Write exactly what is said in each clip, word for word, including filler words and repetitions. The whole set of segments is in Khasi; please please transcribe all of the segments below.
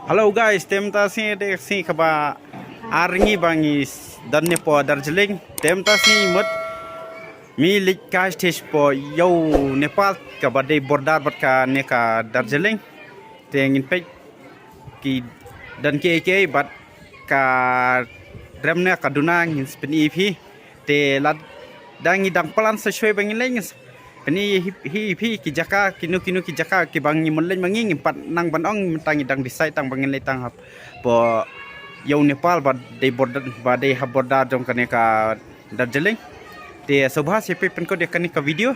Hello guys, te mynta sngi dei ka sngi kaba ar ngi ba ngi s-, don ne hapoh Darjeeling. Te mynta sngi mut ngi leit kai sha hapoh ïew Nepal kaba dei border bad kane ka Darjeeling. Te ngin peit ki don kiei kiei bad ka rem ne ka duna ngin sa pyni ïa phi. Te lada ngi dang plan sa shuwa ba ngin leit ngin sa pyni ïa phi, phi ki jaka, kino kino ki jaka kiba ngi mut leit ma ngi, ngim pat nang ban ong, mynta ngi dang decide tang ba ngin leit tang hapoh ïew Nepal ba dei border, ba dei ha border jong kane ka Darjeeling. Te sngewbha sa peit pynkut ïa kane ka video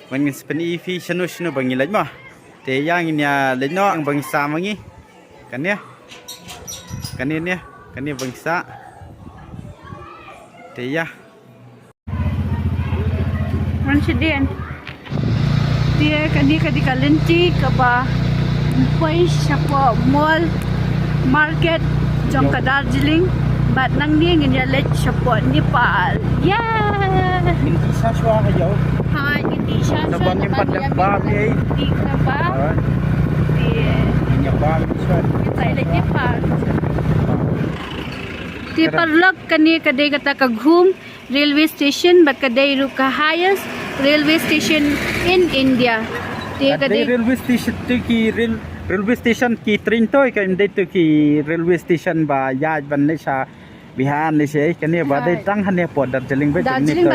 ban ngin sa pyni ïa phi shano shano ba ngi leit mo. Te ïa ngin ïa leit noh ba ngi sah ma ngi. Kane. Kane ne, kane ba ngi sah. Te ïa. Wan shadien. Te kane ka dei ka lynti kaba poi shapoh mall market jong ka Darjeeling. Bad nangne ngin ïa leit shapoh Nepal. Yeah. Ngin ïa sah shuwa ha ïew. Ha, ngin ïa sah shuwa. Naba ngin pat ïa bam ïa. Te ngin ïa bam shuwa. Ngin sa leit Nepal. Te paralok kane ka dei kata ka Ghum railway station bad ka dei ruh ka highest railway station in India. Te ka dei railway station, te ki rail-, railway station ki train to, ka im dei to ki railway station ba ïaid ban leit sha Bihar ne sha kane ba dei tang hangne hapoh Darjeeling ba Darjeeling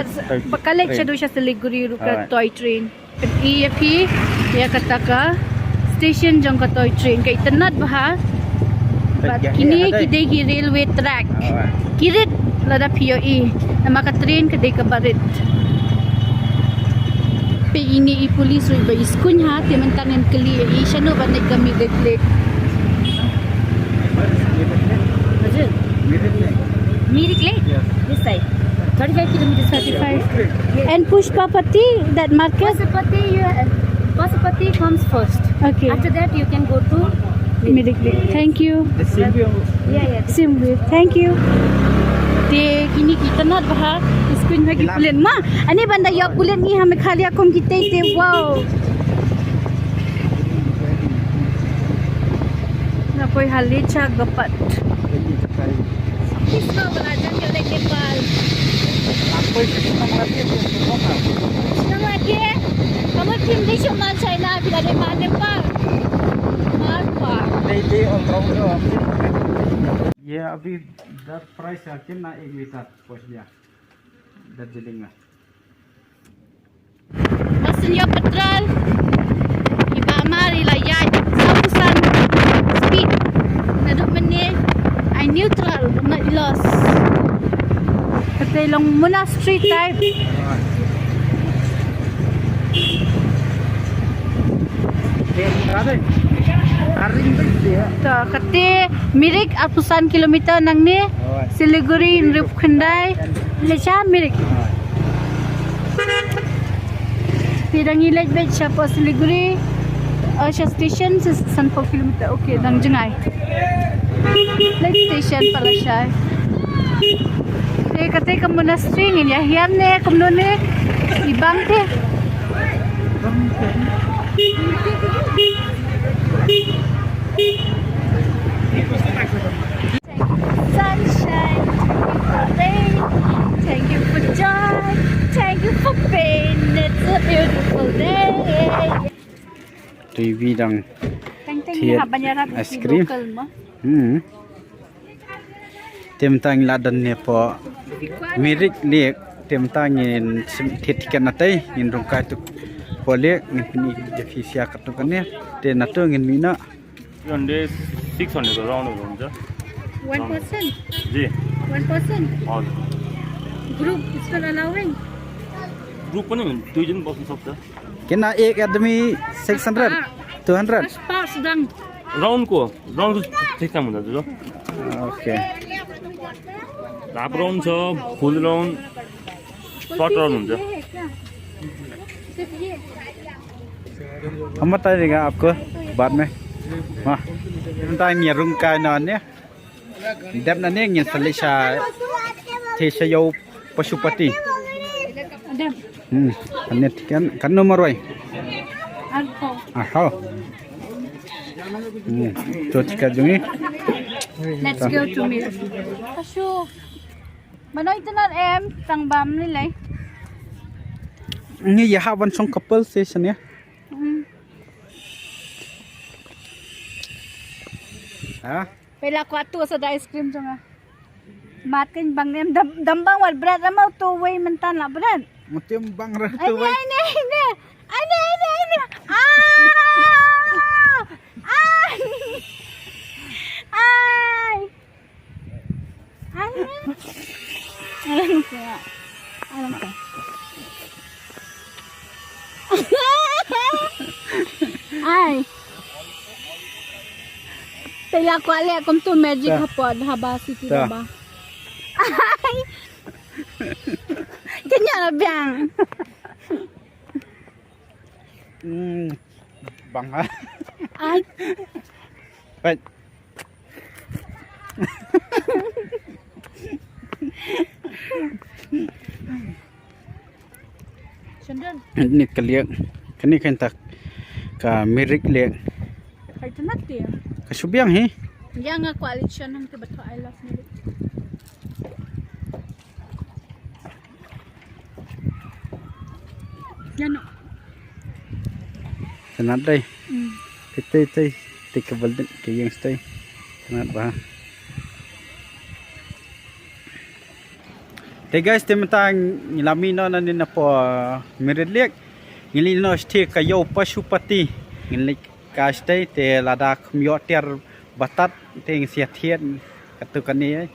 ba ka leit shaduh sha Siliguri ruh ka toy train. Ïa phi, ïa kata ka station jong ka toy train ka itynnad bha. Bad kine ki dei ki railway track. Ki rit lada phi ïohi. Namar ka train ka dei kaba rit. Peit ine i police ruh ba i skuñ ha, te mynta ngin kylli ïa i shano ban leit ka Mirek Lake. Mirek Lake? Yes. This side. Thirty-five kilometers. Thirty-five. Yes. And Pushpapati, that market? Pushpapati, you, Pushpapati comes first. Okay. After that, you can go to Mirek Lake. Thank you. The same way. Yeah, yeah. Same way. Thank you. Te kine ki itynnad bha, i skuñ ha ki pulit ma. Ani ban da ïoh pulit ngi ha Meghalaya kum kita te, wow. Na poi ha Lecha Gapat. Kisko bala jang ke lek Nepal. Shnong lagi. Kamu tim di China bila Nepal, Nepal. Nepal pa. ये अभी दस प्राइस है, कितना एक मीटर पहुंच गया दार्जिलिंग में? Ba sien ïoh petrol. Iba mar i la ïaid sawphew san speed. Naduh mynne ai neutral, ba mut loss. Kata long monastery type. To kata Mirek arphew san kilometer nangne. Siliguri hynriewphew khyndai. Leit sha Mirek. Te dang ïaleit beit shapoh Siliguri, eh, sha station, sa sanphew kilometer. Okay, dang jngai. Leit station pat lashai. Te kata ka monastery ngin ïa hiar ne kumno ne i bang te. Thank you for sunshine, thank you for rain, thank you for joy, thank you for pain. It's a beautiful day. Tui bi dang thied ice cream. Hmm. Te mynta ngi la don ne hapoh Mirek Lake, te mynta ngin thied tiket na tei, ngin rung kai tu hapoh lake, ngin pyni ïa phi sha katto katne, te na tu ngin mih noh. Three hundred, six hundred ka round ka round ja. One person? Ji. One person? All. Group is not allowing? Group ko nahi, dui jon bas sab ja. Kitna ek aadmi? Six hundred? Two hundred? Pas, pas dang. Round ko, round ko six hundred ja. Okay. Half round cha, full round, short round huncha. हम बता देगा आपको बाद में। हाँ, time ये rung kai na ne. Dep na ne ngin sa leit sha, te sha ïew Pashupati. Hmm, kan ne kan, kan number wai. Arphew. Arphew. Hmm. To, tika jong ngi. Let's go to meal. Kashu. Mano internet em, tang bam ni lai. Ngi ïa hap ban shong couple session ïa. Hmm. Ha? Pela kwah tu sa da ice cream jong nga. Mat kan bang nem dam, dam bang wat bret, ramau tu wei mentan la bret. Mutim bang ra tu wei. Ai ne, ai ne, ai ne. Ai ne, ai ne, ai ne. Ah! Ai! Ai! Ai! Alam ko. Alam ko. Ai. Te la kwah leh kum tu magic. Ta. Hapoh haba city. Ta. Haba. Ai. Kenya la biang. Hmm. Bang ha. Ai. Baik. Shandon. Ni ka liak. Kani kan tak ka mirik liak. Kai tenat dia. Ka shu biang hi. Yang aku alik shandon ke betul I love mirik. Ïa no. Sanat dei. Hmm. Kita itu tik ke balik ke yang stay. Sanat bah. Te guys, te mynta ngi la mih noh nangne napoh Mirit Lake. Ngi leit noh shatei ka ïew Pashupati. Ngi leit ka shatei te lada kham ïoh tiar batat te ngi sa thied katto katne.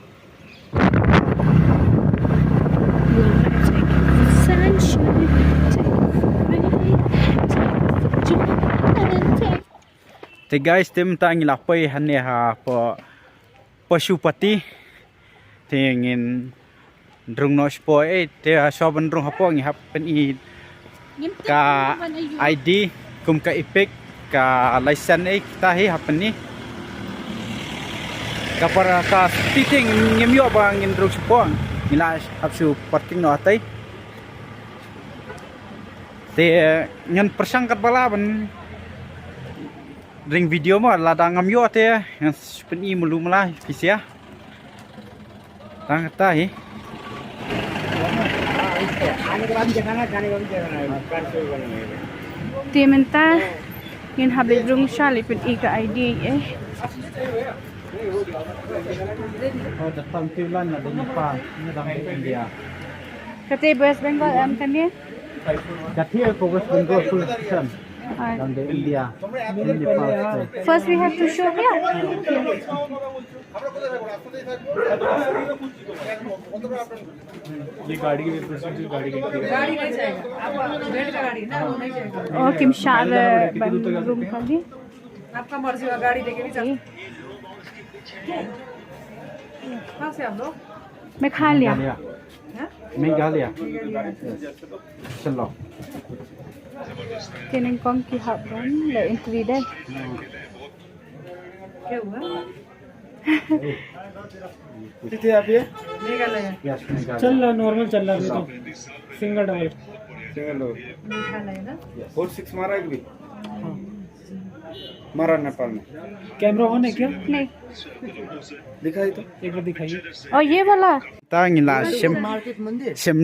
Te guys, te mynta ngi la poi hangne hapoh Pashupati. Te ngin rung noh shapoh, eh, te hashuwa ban rung hapoh ngi hap pyni ka I D kum ka EPIC, ka license, eh, kita hi hap pyni. Ka para ka shatei te ngim ïoh ba ngin rung shapoh, ngi la hap shu parking noh hatei. Te ngan pyrshang katba lah ban ring video mo, lada ngam ïoh te ngan shu pyni mulu mala pisa. Tang kata hi. Te mynta ngin hap leit rung sha leit pyni ka I D, eh. Oh, datang tu lan na dari Nepal, ni dari India. Kata West Bengal em kan dia? Kata ko West Bengal full station. Ai. Dari India. Ini Nepal state. First we have to show here. ये गाड़ी के पेपर से गाड़ी की गाड़ी नहीं जाएगा, आपका बेल्ट का गाड़ी ना, वो नहीं जाएगा। Oh, kim shah ban rung kali. आपका मर्जी का गाड़ी लेके भी जा सकते हैं। कहाँ से आप लोग? Meghalaya. Meghalaya. हाँ? Meghalaya. Yes. Shillong. Te nyngkong ki hap ban leh entry dei. क्या हुआ? कितने आप ये? मेघालय। Yes, Meghalaya. चल रहा, नॉर्मल चल रहा अभी तो। सिंगल डबल। सिंगल डबल। मेघालय ना? Yes. फोर सिक्स मारा है कभी? हाँ। मारा नेपाल में। कैमरा ऑन है क्या? नहीं। दिखाई तो। एक बार दिखाइए। और ये वाला? Ta ngi la shim, मार्केट मंदिर। Shim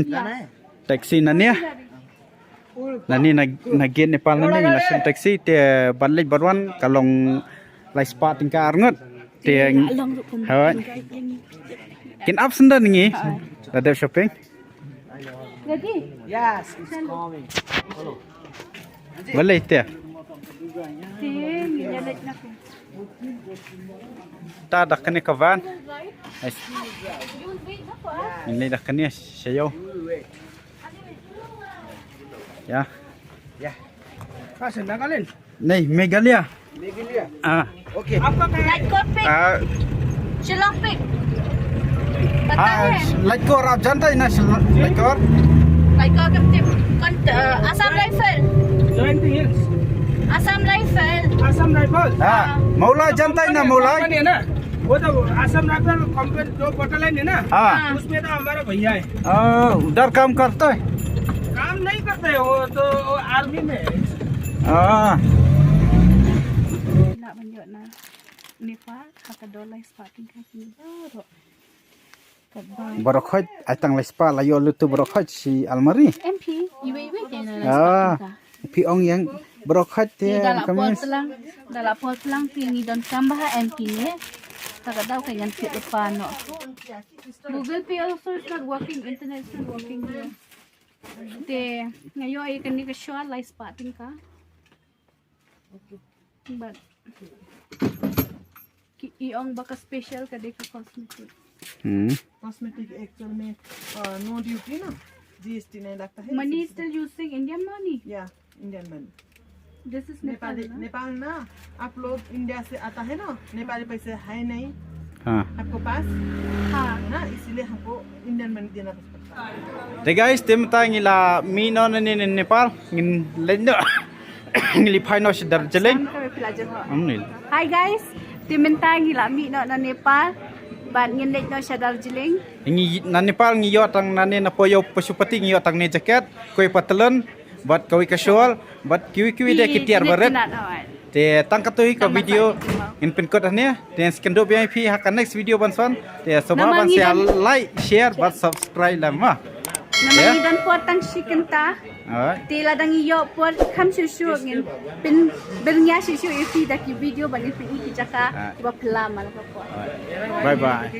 taxi nangne. Nangne na, na gate Nepal nangne ngi la shim taxi te ban leit ban wan ka long lai spah tyngka arngut. Te hoi. Kin ap sendar ngi. La dep shopping. Ready? Yes, it's coming. Balei te? Te ngi ïa leit na. Ta da kane ka van. Ais. Ini da kane sha ïew. Ya. Ya. Ka sha Nagaland. Nei, Meghalaya. Meghalaya. Ah. Okay. आपका कहाँ है? लाइटकोर पे। Ah. शिलोंग पे। पता है? Ah, Laitkor, aap janta hai na Shillong, Laitkor? Laitkor करते हैं। कौन, अ, Assam Rifle। Jaintia Hills। Assam Rifle। Assam Rifle। हाँ, हाँ। Mawlai janta hai na, Mawlai? Company है ना? वो तो Assam Rifle कंपनी जो बटालियन है ना? हाँ। उसमें तो हमारा भैया है। हाँ, उधर काम करता है? काम नहीं करते, वो तो आर्मी में है। हाँ। Nak ban ïoh na. Nepal ha ka dor lai spah tyngka kine baroh. Katba baroh khoit, ai tang lai spah la ïoh lutu baroh khoit shi almari. M P, iwei iwei te na lai spah tyngka. Phi ong ïa nga baroh khoit te. Te da la pol plang, da la pol plang phi ngi don kam ba ha M P ne. Ta ka daw ka ngan phi pa no. Google Pay also is not working, internet is not working here. Te nga ïoh ïa kane ka shawl lai spah tyngka. But ki i ong ba ka special ka dei ka cosmetic. Hmm. Cosmetic actual में, uh, no duty ना, G S T नहीं लगता है। Money is still using Indian money? Yeah, Indian money। This is नेपाली, Nepal ना? नेपाल ना, आप लोग इंडिया से आता है ना, नेपाली पैसे है नहीं। हाँ। आपको पास? हाँ। ना, इसीलिए हमको इंडियन मनी देना पड़ता है। Te guys, te mynta ngi la mih noh nangne na Nepal, ngin leit noh. Ngi la phai noh sha Darjeeling. Hi guys, te mynta ngi la mih noh na Nepal, bad ngin leit noh sha Darjeeling. Ngi na Nepal ngi ïoh tang nangne na Poyo Pashupati ngi ïoh tang ne jacket, kawei patlon, bad kawei ka shawl, bad kiwei kiwei de ki tiar barit. Te tang katto hi ka video ngin pynkut hangne. Te ngan sa kynduh biang ïa phi ha ka next video ban sdang. Te sngewbha ban sa like, share bad subscribe lang ma. Namar ngi don por tang shi kynta. Alright. Te lada ngi ïoh por kham shuh shuh ngin pynbyrngia shuh shuh ïa phi da ki video ba ngin pyni ki jaka kiba phylla man ka por. Alright. Bye bye.